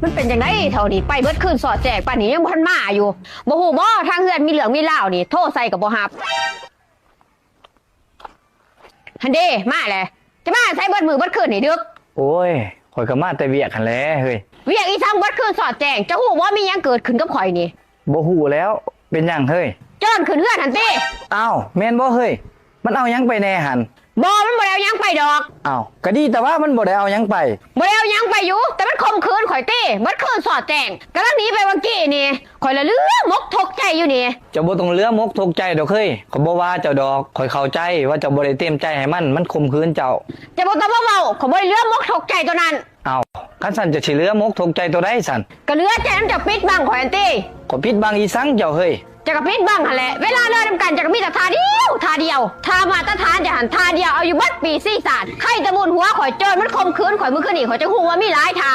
ມັນເປັນຈັ່ງໃດເທົ່ານີ້ ໄປເບິດຄືນສອດແຈ້ງ ປານນີ້ຍັງບໍ່ທັນມາຢູ່. ບໍ່ຮູ້ບໍ່ ທາງເຮືອນມີເລື່ອງມີລາວນີ້ ໂທໃສ່ກໍບໍ່ຮັບ. ຫັ້ນເດ້ ມາແຫຼະ. ຈະມາໃສເບິດມື້ເບິດຄືນນີ້ ດຶກ? ໂອ້ຍ ຂ້ອຍກໍມາແຕ່ວຽກຫັ້ນແຫຼະເຮີ້ຍ. ວຽກອີ່ສັງເບິດຄືນສອດແຈ້ງ? ເຈົ້າຮູ້ບໍ່ ມີຫຍັງເກີດຂຶ້ນກັບຂ້ອຍນີ້? ບໍ່ຮູ້ແລ້ວ. ເປັນຫຍັງເຮີ້ຍ? ໂຈນຂຶ້ນເຮືອນຫັ້ນຕິ. ອ້າວ ແມ່ນບໍ່ເຮີ້ຍ? ມັນເອົາຫຍັງໄປແດ່ຫັ້ນ? ບໍ່ ມັນບໍ່ໄດ້ເອົາຫຍັງໄປດອກ. ອ້າວ ກະດີແຕ່ວ່າມັນບໍ່ໄດ້ເອົາຫຍັງໄປ. ບໍ່ໄດ້ເອົາຫຍັງໄປຢູ່ ແຕ່ມັນຂົ່ມຂືນຂ້ອຍຕິ ເບິດຄືນສອດແຈ້ງ. ກຳລັງໜີໄປຫວ່າງກີ້ນີ້ ຂ້ອຍລະເຫຼືອມົກທຸກໃຈຢູ່ນີ້. ເຈົ້າບໍ່ຕ້ອງເຫຼືອມົກທຸກໃຈດອກເຮີ້ຍ. ຂ້ອຍບໍ່ວ່າເຈົ້າດອກ. ຂ້ອຍເຂົ້າໃຈວ່າເຈົ້າບໍ່ໄດ້ເຕັມໃຈໃຫ້ມັນ, ມັນຂົ່ມຂືນເຈົ້າ. ເຈົ້າບໍ່ຕ້ອງມາເວົ້າ, ຂ້ອຍບໍ່ໄດ້ເຫຼືອມົກທຸກໃຈໂຕນັ້ນ. ອ້າວ ຄັນຊັ້ນເຈົ້າຊິເຫຼືອມົກທຸກໃຈໂຕໃດຊັ້ນ? ກໍເຫຼືອໃຈນຳເຈົ້າປິດບັງຂ້ອຍຫັ້ນຕິ. ຂ້ອຍປິດບັງອີ່ສັງເຈົ້າເຮີ້ຍ? ເຈົ້າກໍປິດບັງຫັ້ນແຫຼະ. ເວລາເລີນຳກັນເຈົ້າກໍມີແຕ່ທ່າດຽວ ທ່າດຽວ. ທ່າມາດຕະຖານເຈົ້າຫັ້ນທ່າດຽວ ເອົາຢູ່ເບິດປີຊີຊາດ. ໄຄແຕ່ບຸນຫົວຂ້ອຍ ໂຈນມັນຂົ່ມຂືນຂ້ອຍມື້ຄືນນີ້ ຂ້ອຍຈຶ່ງຮູ້ວ່າມີຫຼາຍທ່າ.